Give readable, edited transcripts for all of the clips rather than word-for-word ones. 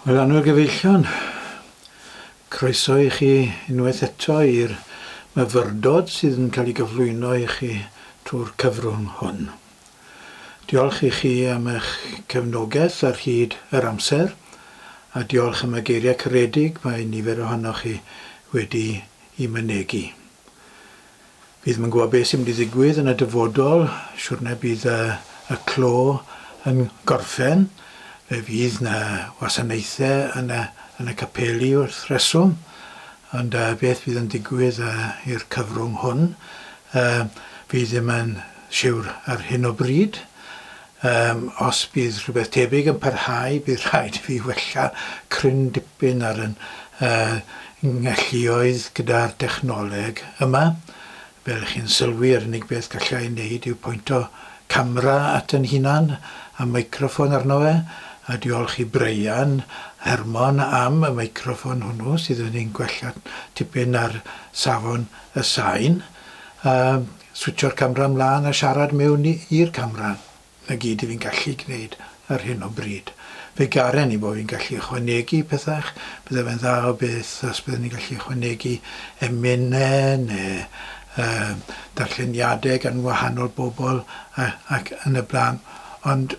Wel, annwyl gyfeillion, croeso i chi unwaith eto i'r myfyrdod sydd yn cael ei gyflwyno i chi trwy'r cyfrwng hwn. Diolch i chi am eich cefnogaeth ar hyd yr amser, a diolch am y geiriau caredig mae nifer ohonoch chi wedi i mynegi. Fi ddim yn gwybod beth sy'n mynd i ddigwydd yn y dyfodol, siwrne bydd y, y clo yn gorffen, fe fydd na wasanaethau yn y, yn y capeli wrth reswm, ond uh, beth fydd yn digwydd uh, i'r cyfrwng hwn, uh, fi ddim yn siwr ar hyn o bryd. Um, os bydd rhywbeth tebyg yn parhau, bydd rhaid i fi wella cryn dipyn ar yn uh, ngalluoedd gyda'r dechnoleg yma. Fel chi'n sylwi, yr unig beth gallai ei wneud yw pwynto camera at yn hunan a meicroffon arno fe, a diolch i Brian Hermon am y meicroffon hwnnw sydd wedi'n gwella tipyn ar safon y sain. A switsio'r camera mlaen a siarad mewn i'r camera. 'Na gyd 'y fi'n gallu gneud ar hyn o bryd. Fe garen i bo' fi'n gallu ychwanegu pethach, bydde fe'n dda o beth os bydden ni'n gallu ychwanegu emyne ne yy darlleniade gan wahanol bobl a ac yn y bla'n, ond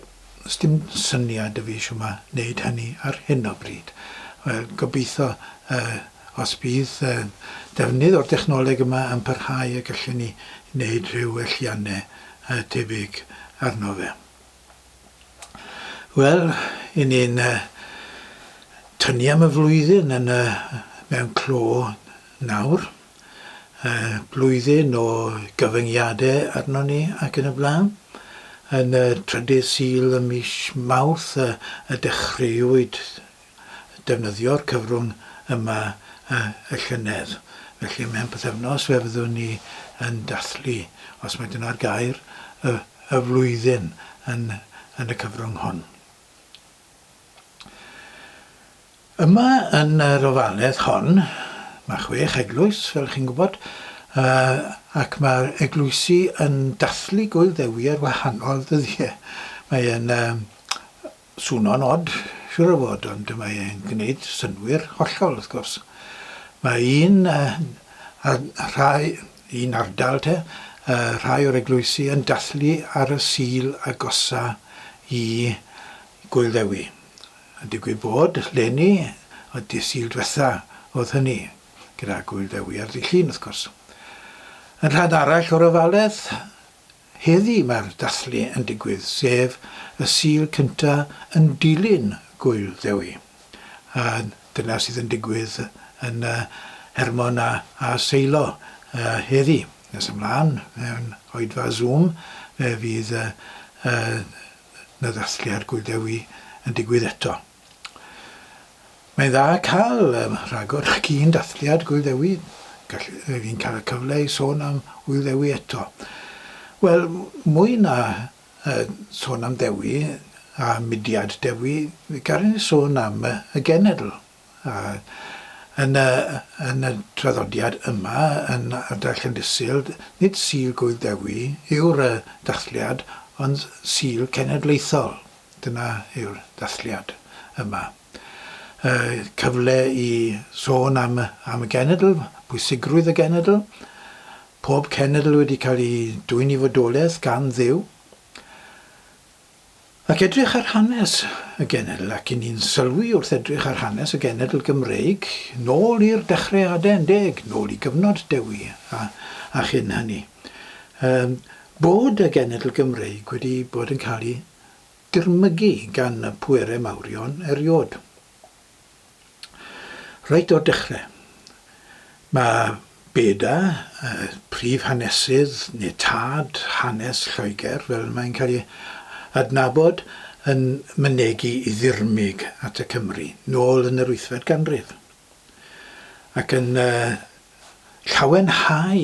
sdim syniad 'da fi shwma neud hynny ar hyn o bryd. Wel, gobeitho yy Os bydd defnydd o'r dechnoleg yma yn parhau y gallen ni wneud rhyw welliannau tebyg arno fe. Wel, i ni'n tynnu am y flwyddyn yn y, mewn clo nawr. Blwyddyn o gyfyngiadau arno ni ac yn y blaen. Yn y trydydd Sul ym mis Mawrth y dechreuwyd defnyddio'r cyfrwng yma y llynedd. Felly ymhen pythefnos fe fyddwn ni yn dathlu, os mai dyna'r gair, y, y flwyddyn yn, yn y cyfrwng hwn. Yma yn yr ofalaeth hon, mae chwech eglwys, fel chi'n gwybod, uh, ac mae'r eglwysi yn dathlu Gŵyl Ddewi ar wahanol ddyddiau. Mae'n uh, Swno'n od, siŵr o fod, ond mae e'n gwneud synnwyr hollol, wrth gwrs. Mae un, a rhai, un ardal te, rhai o'r eglwysi yn dathlu ar y Sul agosa i Gŵyl Ddewi. A digwydd bod, 'leni, y dydd Sul dwetha oedd hynny, gyda Gŵyl Ddewi ar ddydd Llun, wrth gwrs. Yn rhan arall o'r ofalaeth, Heddi mae'r dathlu yn digwydd, sef y Sul cynta yn dilyn Gŵyl Ddewi. A dyna sydd yn digwydd yn Hermon a, a Seilo heddi. Nes ymlaen, mewn oedfa Zoom, fe fydd y ddathliad Gŵyl Dewi yn digwydd eto. Mae'n dda cael rhagor nag un dathliad Gŵyl Ddewi. Gall, fi'n cael y cyfle i sôn am Ŵyl Ddewi eto. Wel, mwy na uh, sôn am Ddewi a mudiad Dewi, fe garen i sôn am y genedl. A yn y, yn y traddodiad yma, yn ardal Llandysul, nid Sul Gŵyl Ddewi yw'r dathliad, ond Sul Cenedlaethol. Dyna yw'r dathliad yma. Y cyfle i sôn am, am y genedl, pwysigrwydd y genedl. Pob cenedl wedi cael ei dwyn i fodolaeth gan Dduw. Ac edrych ar hanes y genedl, ac i ni'n sylwi wrth edrych ar hanes y genedl Gymreig, nôl i'r dechreuadau yn deg, nôl i gyfnod Dewi a, a chyn hynny. Um, bod y genedl Gymreig wedi bod yn cael ei dirmygu gan y pwerau mawrion eriod. Reit o'r dechrau, mae Beda, y prif hanesydd neu tad hanes Lloegr, fel mae'n cael ei adnabod, yn mynegi i ddirmyg at y Cymry nôl yn yr wythfed ganrif, ac yn llawenhau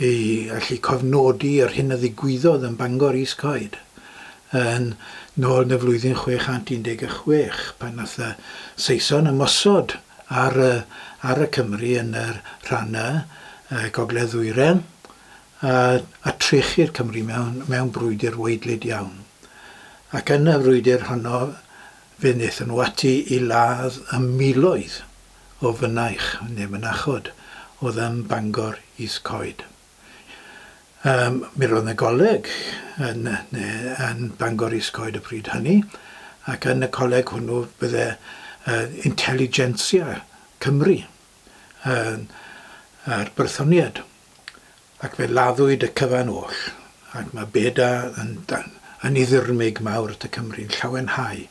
i allu cofnodi yr hyn a ddigwyddodd yn Bangor Is Coed yn nôl yn y flwyddyn 616 pan nath y Saeson ymosod ar y ar y Cymry yn yr rhan y Gogledd Ddwyren a a trechu'r Cymry mewn mewn brwydr waedlyd iawn. Ac yn y frwydr honno Fe wnaethon nhw ati i ladd y miloedd o fynaich neu mynachod oedd ym Bangor Is Coed. Yym, mi roedd 'na goleg yn, neu yn Bangor Is Coed y pryd hynny, ac yn y coleg hwnnw bydde uh, intelligentsia Cymru yn, a'r Brythoniaid. Ac fe laddwyd y cyfan oll, ac mae Beda yn yn ei ddirmyg mawr at y Cymry yn llawenhau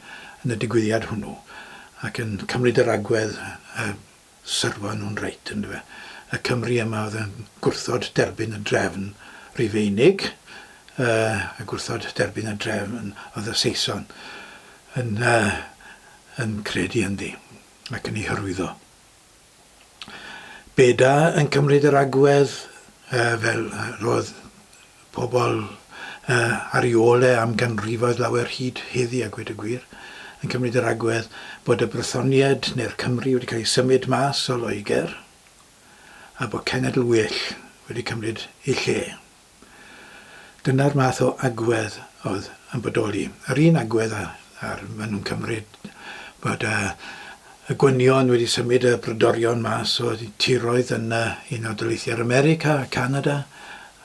yn y digwyddiad hwnnw, ac yn cymryd yr agwedd y syrfon nhw'n reit, yndyfe. Y Cymry yma oedd yn gwrthod derbyn y drefn Rufeinig, a gwrthod derbyn y drefn oedd y Saeson yn, yn credu ynddi, ac yn ei hyrwyddo. Beda yn cymryd yr agwedd fel roedd pobl ar ei ôl e am ganrifoedd lawer hyd heddi a gweud y gwir, yn cymryd yr agwedd bod y Brythoniaid neu'r Cymry wedi cael eu symud mas o Loegr a bod cenedl well wedi cymryd eu lle. Dyna'r math o agwedd oedd yn bodoli. Yr un agwedd ar, maen nhw'n cymryd bod y, y gwynion wedi symud y brodorion mas o tiroedd yn Unol Daleithiau'r America a Canada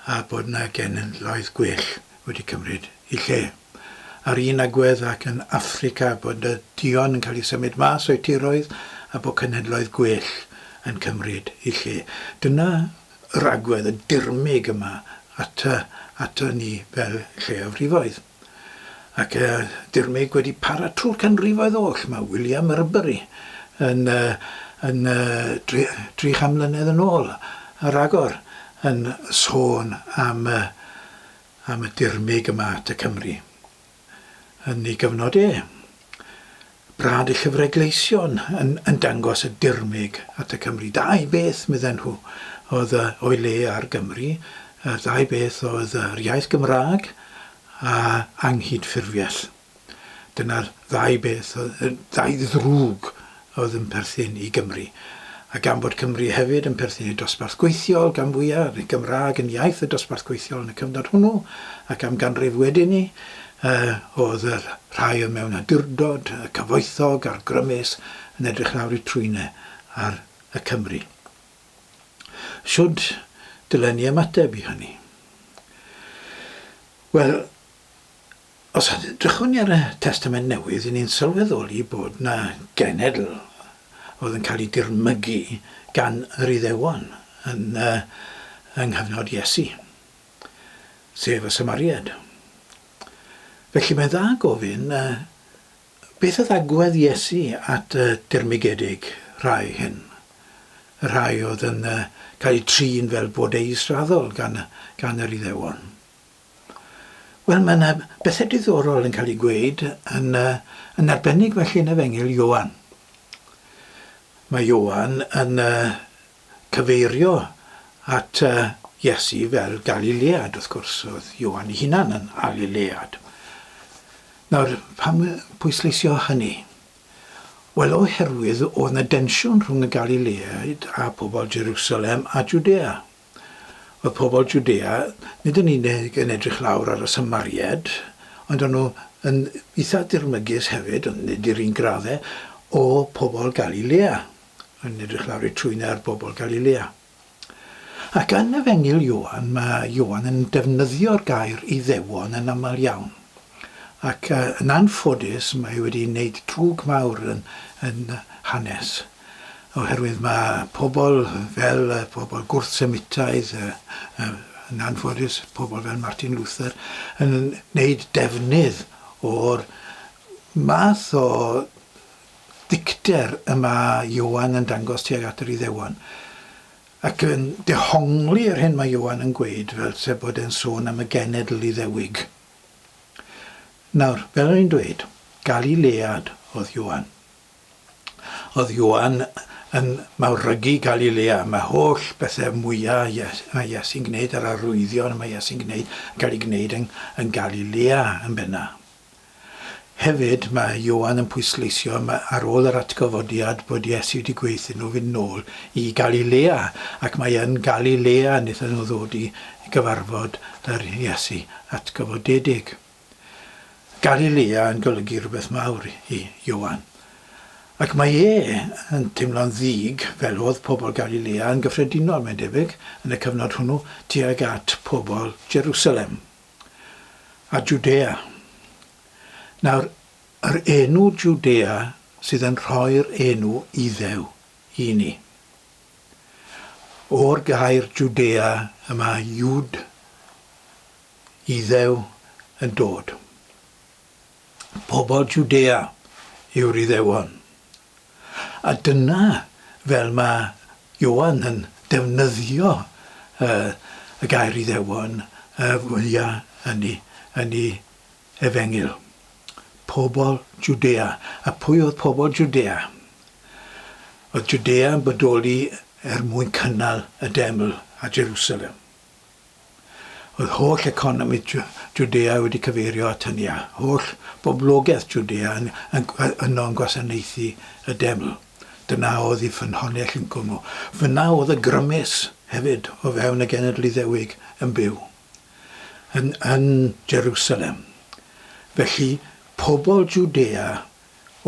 a bod yna genhedloedd gwell wedi cymryd eu lle. A'r un agwedd ac yn Affrica bod y duon yn cael eu symud mas o'u tiroedd a bod cenhedloedd gwell yn cymryd eu lle. Dyna yr agwedd, y dirmyg yma at, ato ni fel lleiafrifoedd. Ac y dirmyg wedi para trwy'r canrifoedd oll. Mae William Erbery yn, yn 300 mlynedd yn ôl a ragor yn sôn am, am y dirmyg yma at y Cymry. Yn ei gyfnod e. Brad y Llyfrau Gleision yn, yn dangos y dirmyg at y Cymry. Dau beth, medden nhw, oedd o'i le ar Gymru. Y ddau beth oedd yr iaith Gymraeg a anghydffurfiaeth. Dyna'r ddau beth, y ddau ddrwg oedd yn perthyn i Gymru. A gan bod Cymru hefyd yn perthyn i'r dosbarth gweithiol gan fwya', y Gymraeg yn iaith y dosbarth gweithiol yn y cyfnod hwnnw, ac am ganrif wedyn 'ny, oedd y rhai oedd mewn awdurdod, y cyfoethog a'r grymus, yn edrych lawr eu trwyne ar y Cymry. Shwd dylen ni ymateb i hynny? Wel, Os edrychwn ni ar y Testament Newydd, 'y ni'n sylweddoli bod 'na genedl oedd yn cael ei dirmygu gan yr Iddewon yn, yng nghyfnod Iesu, sef y Samariaid. Felly mae'n dda gofyn, beth oedd agwedd Iesu at y dirmygedig rhai hyn? Y rhai oedd yn cael eu trin fel bod eu israddol gan, gan yr Iddewon. Wel, mae yna bethau diddorol yn cael eu gweud, yn, yn arbennig felly yn Efengyl Ioan. Mae Ioan yn cyfeirio at Iesu fel Galilead, wrth gwrs, oedd Ioan ei hunan yn Alilead. Nawr, pam pwysleisio hynny? Wel, oherwydd oedd yna densiwn rhwng y Galileaid a pobl Jerusalem a Jwdea. Oedd pobl Jwdea nid yn unig yn edrych lawr ar y Samariaid, ond o'n nhw yn eitha dirmygus hefyd, ond nid i'r un graddau, o pobl Galilea, yn edrych lawr eu trwynau ar bobl Galilea. Ac yn Efengyl Ioan, mae Ioan yn defnyddio'r gair Iddewon yn aml iawn. Ac yn anffodus, mae wedi wneud drwg mawr yn, yn hanes. Oherwydd mae pobl fel y pobl gwrth-Semitaidd, yn anffodus, pobl fel Martin Luther, yn wneud defnydd o'r math o ddicter y mae Ioan yn dangos tuag at yr Iddewon. Ac yn dehongli yr hyn mae Ioan yn gweud fel se bod e'n sôn am y genedl Iddewig. Nawr, fel o'n i'n dweud, Galilead oedd Ioan. Oedd Ioan yn mawrygu Galilea. Mae holl bethau mwya mae Iesu'n gwneud, yr arwyddion mae Iesu'n gwneud, yn cael eu gwneud yng, yng Galilea yn benna. Hefyd, mae Ioan yn pwysleisio ar ôl yr atgyfodiad bod Iesu wedi gweithio nhw fynd nôl i Galilea, ac mae yn Galilea wnaethon nhw ddod i gyfarfod yr Iesu atgyfodedig. Galilea yn golygu rhywbeth mawr i Ioan. Ac mae e yn teimlo'n ddig, fel oedd pobl Galilea yn gyffredinol, mae'n debyg, yn y cyfnod hwnnw, tuag at pobl Jerusalem a Jwdea. Nawr, yr enw Jwdea sydd yn rhoi'r enw Iddew i ni. O'r gair Jwdea y mae Iwd, Iddew, yn dod. Pobl Jwdea yw'r Iddewon. A dyna fel mae Ioan yn defnyddio y, y gair Iddewon y fwya yn ei, yn ei efengyl. Pobl Jwdea. A pwy oedd pobl Jwdea? Oedd Jwdea yn bodoli er mwyn cynnal y deml a Jerusalem. Oedd holl economi Jwdea wedi cyfeirio at hynny, a holl boblogaeth Jwdea yn, yn, yno yn gwasanaethu y deml. Dyna oedd ei ffynhonnell incwm nhw. Fyna oedd y grymus hefyd o fewn y genedl Iddewig yn byw. Yn, yn Jerusalem. Felly, pobl Jwdea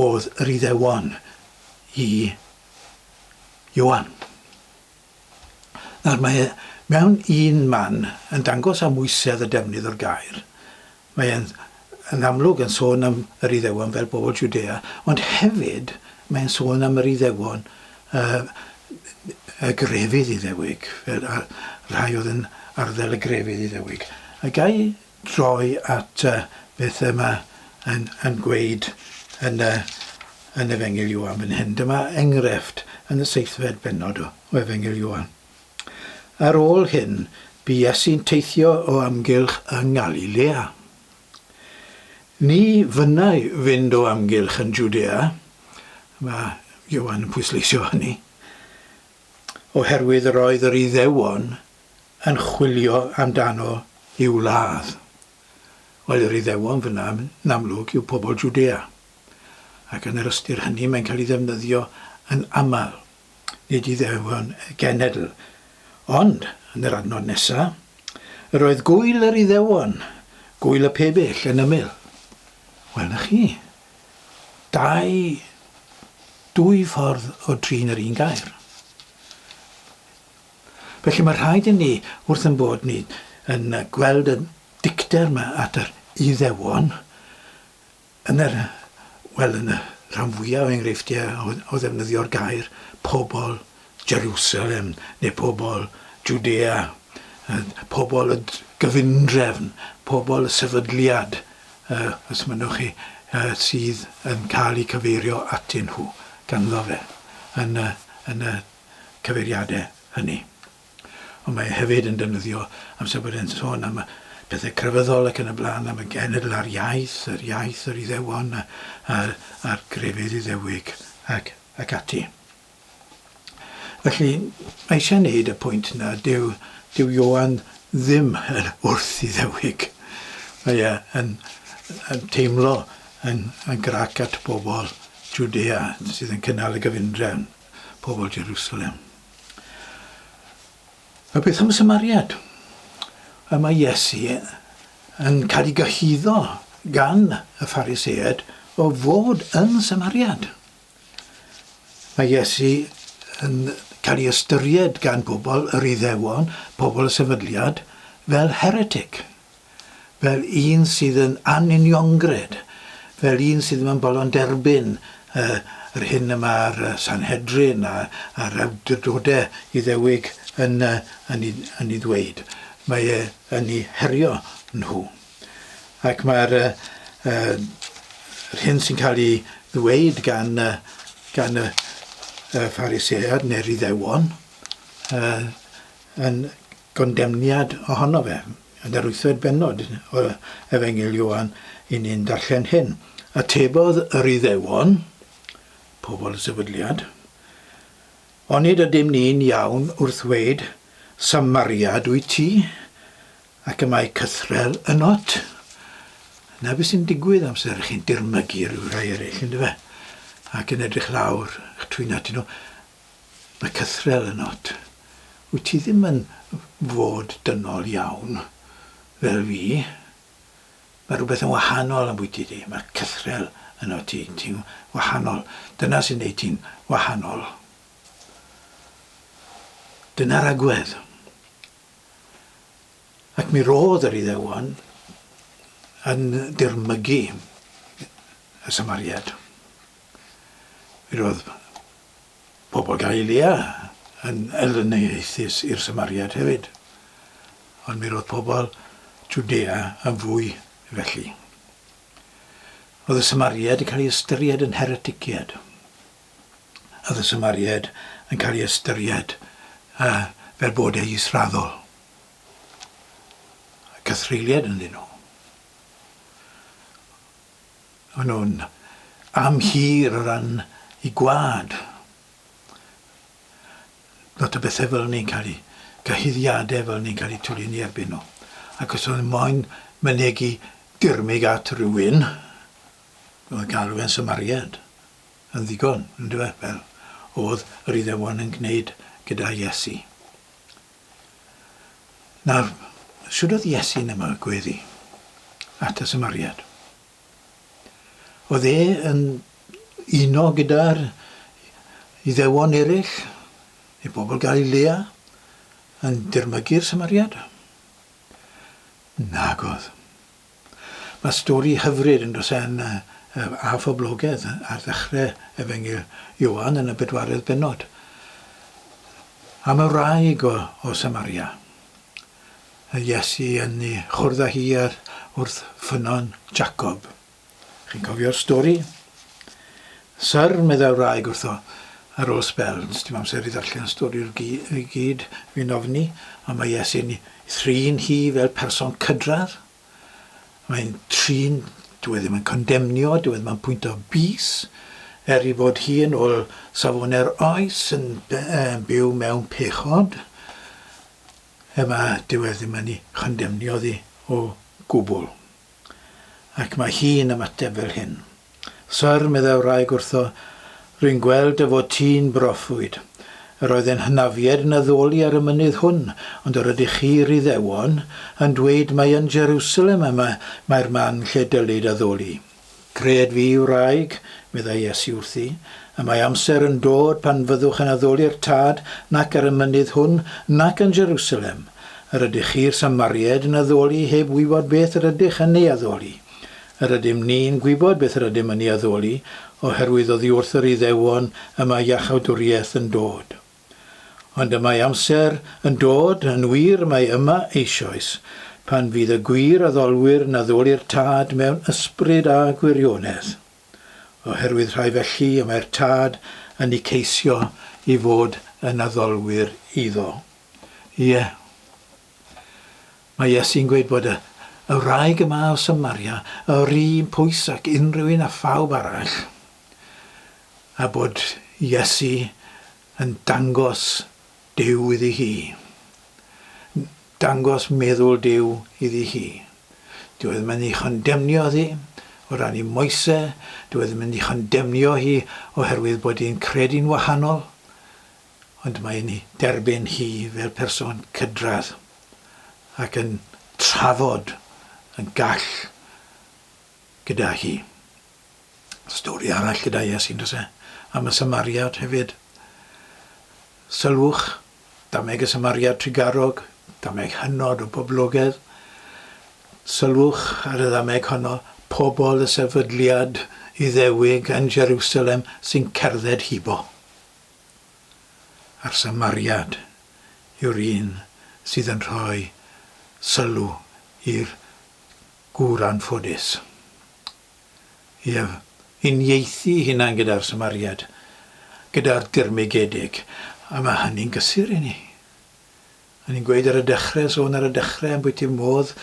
oedd yr Iddewon i Ioan. Nawr, mae e mewn un man yn dangos amwysedd y defnydd o'r gair. Mae e'n yn amlwg yn sôn am yr Iddewon fel bobl Jwdea, ond hefyd mae'n sôn am yr Iddewon uh, y grefydd Iddewig, fel rhai oedd yn arddel y grefydd Iddewig. A gai droi at beth y mae yn, yn gweud yn y, yn Efengyl Ioan fan hyn. Dyma enghraifft yn y seithfed bennod o, o Efengyl Ioan. Ar ôl hyn, bu Iesu'n teithio o amgylch yng Ngalilea. Ni fynnai fynd o amgylch yn Jwdea, mae Ioan yn pwysleisio hynny, oherwydd yr oedd yr Iddewon yn chwilio amdano i'w ladd. Wel, yr Iddewon fyna, yn amlwg, yw pobl Jwdea. Ac yn yr ystyr hynny, mae'n cael ei ddefnyddio yn aml, nid Iddewon y genedl. Ond, yn yr adnod nesa, yr oedd gŵyl yr Iddewon, gŵyl y pebyll, yn ymyl. Wel, 'na chi. Dau, dwy ffordd o drin yr un gair. Felly mae rhaid i ni, wrth ein bod ni yn gweld y dicter yma at yr Iddewon, yn yr, wel, yn y rhan fwyaf o enghreifftiau o, o ddefnyddio'r gair pobl Jerusalem neu pobl Judea, pobl y gyfundrefn, pobl y sefydliad, os mynnwch chi, sydd yn cael eu cyfeirio atyn nhw ganddo fe yn y, yn y cyfeiriadau hynny. Ond mae e hefyd yn defnyddio amser bod e'n sôn am y pethau crefyddol ac yn y blaen, am y genedl a'r iaith, yr iaith yr Iddewon a'r, a'r grefydd Iddewig ac, ac ati. Felly, mae eisiau gwneud y pwynt yna, dyw, dyw Ioan ddim yn wrth Iddewig. Mae e yn, yn teimlo yn, yn grac at bobl Jwdea sydd yn cynnal y gyfundrefn. pobl Jerusalem. A beth am y Samariad? Y mae Iesu yn cael ei gyhuddo gan y Phariseaid o fod yn Samariad. Mae Iesu yn cael ei ystyried gan bobl yr Iddewon, pobl y sefydliad, fel heretic. fel un sydd yn anuniongred, fel un sydd ddim yn bolon derbyn yr hyn y mae'r Sanhedrin a'r awdurdodau Iddewig yn, yn, ei, yn ei ddweud. Mae e yn ei herio nhw. Ac mae'r uh, yr hyn sy'n cael ei ddweud gan, gan y, y Pharisead neu'r Iddewon uh, yn gondemniad ohono fe. Yn yr wythfed bennod o Efengyl Ioan, i ni'n darllen hyn. Atebodd yr Iddewon, pobl y sefydliad, Onid ydym ni'n iawn wrth ddweud, Samariad wyt ti, ac y mae cythrel ynot? Na beth sy'n digwydd amser ych chi'n dirmygu rhyw rai eraill, yndyfe? Ac yn edrych lawr eich twyn atyn nhw. Mae cythrel ynot. Wyt ti ddim yn fod dynol iawn, fel fi. Mae rhywbeth yn wahanol ambwyty di. Mae cythrel yno ti. Ti'n wahanol. Dyna sy'n neud ti'n wahanol. Dyna'r agwedd. Ac mi roedd yr Iddewon yn dirmygu y Samariad. Mi roedd pobl Galilea yn elyniaethus i'r Samariad hefyd. Ond mi roedd pobl Jwdea yn fwy felly. Roedd y Samariad yn cael ei ystyried yn hereticiad. Oedd y Samariad yn cael ei ystyried uh, fel bod ei israddol. Cythreuliad ynddyn nhw. O'n nhw'n amhur o ran i gwad. Lot o bethau fel ni'n cael eu cyhuddiadau fel ni'n cael eu twlu ni erbyn nhw. Ac os oedd moyn mynegi dirmyg at rhywun, oedd galw e'n Samariad yn ddigon, yn dyfe, fel oedd yr Iddewon yn gwneud gyda Iesu. Nawr, shwd oedd Iesu'n ymagweddu at y Samariad? Oedd e yn uno gyda'r Iddewon eraill, neu bobl Galilea, yn dirmygu'r Samariad? Nag oedd. Mae stori hyfryd yn does e yn a phoblogaidd ar ddechrau Efengyl Ioan yn y bedwaredd bennod. Am y wraig o, o Samaria. Y Iesu yn ei chwrdd â hi ar wrth ffynnon Jacob. Chi'n cofio'r stori? Syr, meddai'r wraig wrtho, ar ôl sbel, dim amser i ddarllen stori'r i gyd, fi'n ofni, ond mae Iesu'n thrin hi fel person cydradd. Mae'n trin, dyw e ddim yn condemnio, dyw e ddim yn pwynto bys, er i fod hi yn ôl safonau'r oes yn byw mewn pechod, yma dyw e ddim yn ei chondemnio ddi o gwbl. Ac mae hi'n ymateb fel hyn. Syr, meddai'r wraig wrtho, rwy'n gweld dy fod ti'n broffwyd. Yr oedd ein hynafiaid yn addoli ar y mynydd hwn, ond yr ydych chi, Iddewon, yn dweud mai yn Jerusalem y mae'r man lle dylid addoli. Cred fi, wraig, meddai Iesu wrthi, y mae amser yn dod pan fyddwch yn addoli'r Tad nac ar y mynydd hwn, nac yn Jerusalem. Yr ydych chi'r Samariaid yn addoli heb wybod beth yr ydych yn ei addoli. Yr ydym ni'n gwybod beth yr ydym yn ei addoli, oherwydd oddi wrth yr Iddewon y mae iachawdwriaeth yn dod. Ond y mae amser yn dod, yn wir y mae yma eisoes, pan fydd y gwir addolwyr yn addoli'r Tad mewn ysbryd a gwirionedd. Oherwydd rhai felly y mae'r Tad yn eu ceisio i fod yn addolwyr iddo. Ie. Mae Iesu'n gweud bod y, y wraig yma o Samaria yr un pwys ac unrhyw un a phawb arall, a bod Iesu yn dangos Duw iddi hi. Dangos meddwl Duw iddi hi. Dyw e ddim yn ei chondemnio hi o ran ei moese, dyw e ddim yn ei chondemnio hi oherwydd bod hi'n credu'n wahanol, ond mae'n ei derbyn hi fel person cydradd ac yn trafod yn gall gyda hi. Stori arall gyda Iesu, yn does e? Am y Samariad hefyd. Sylwch, dameg y Samariad trugarog, dameg hynod o boblogaidd. Sylwch ar y ddameg honno, pobl y sefydliad Iddewig yn Jerusalem sy'n cerdded hibo. A'r Samariad yw'r un sydd yn rhoi sylw i'r gŵr anffodus. Ie, uniaethu ei hunan gyda'r Samariad, gyda'r dirmygedig, a mae hynny'n gysur i ni. O'n i'n gweud ar y dechrau, sôn ar y dechrau ambwyti'r modd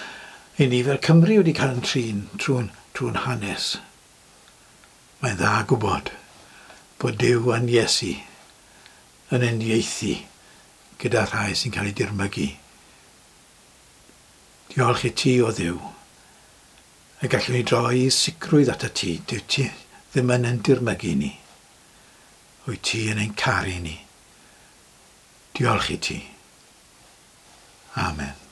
i ni fel Cymry wedi cael yn trin trwy'n trwy hanes. Mae'n dda gwybod bod Duw yn Iesu yn uniaethu gyda rhai sy'n cael eu dirmygu. Diolch i ti, o Dduw, y gallwn ni droi i sicrwydd atat ti, dwyt ti ddim yn ein dirmygu ni. Wyt ti yn ein caru ni. Diolch i ti. Amen.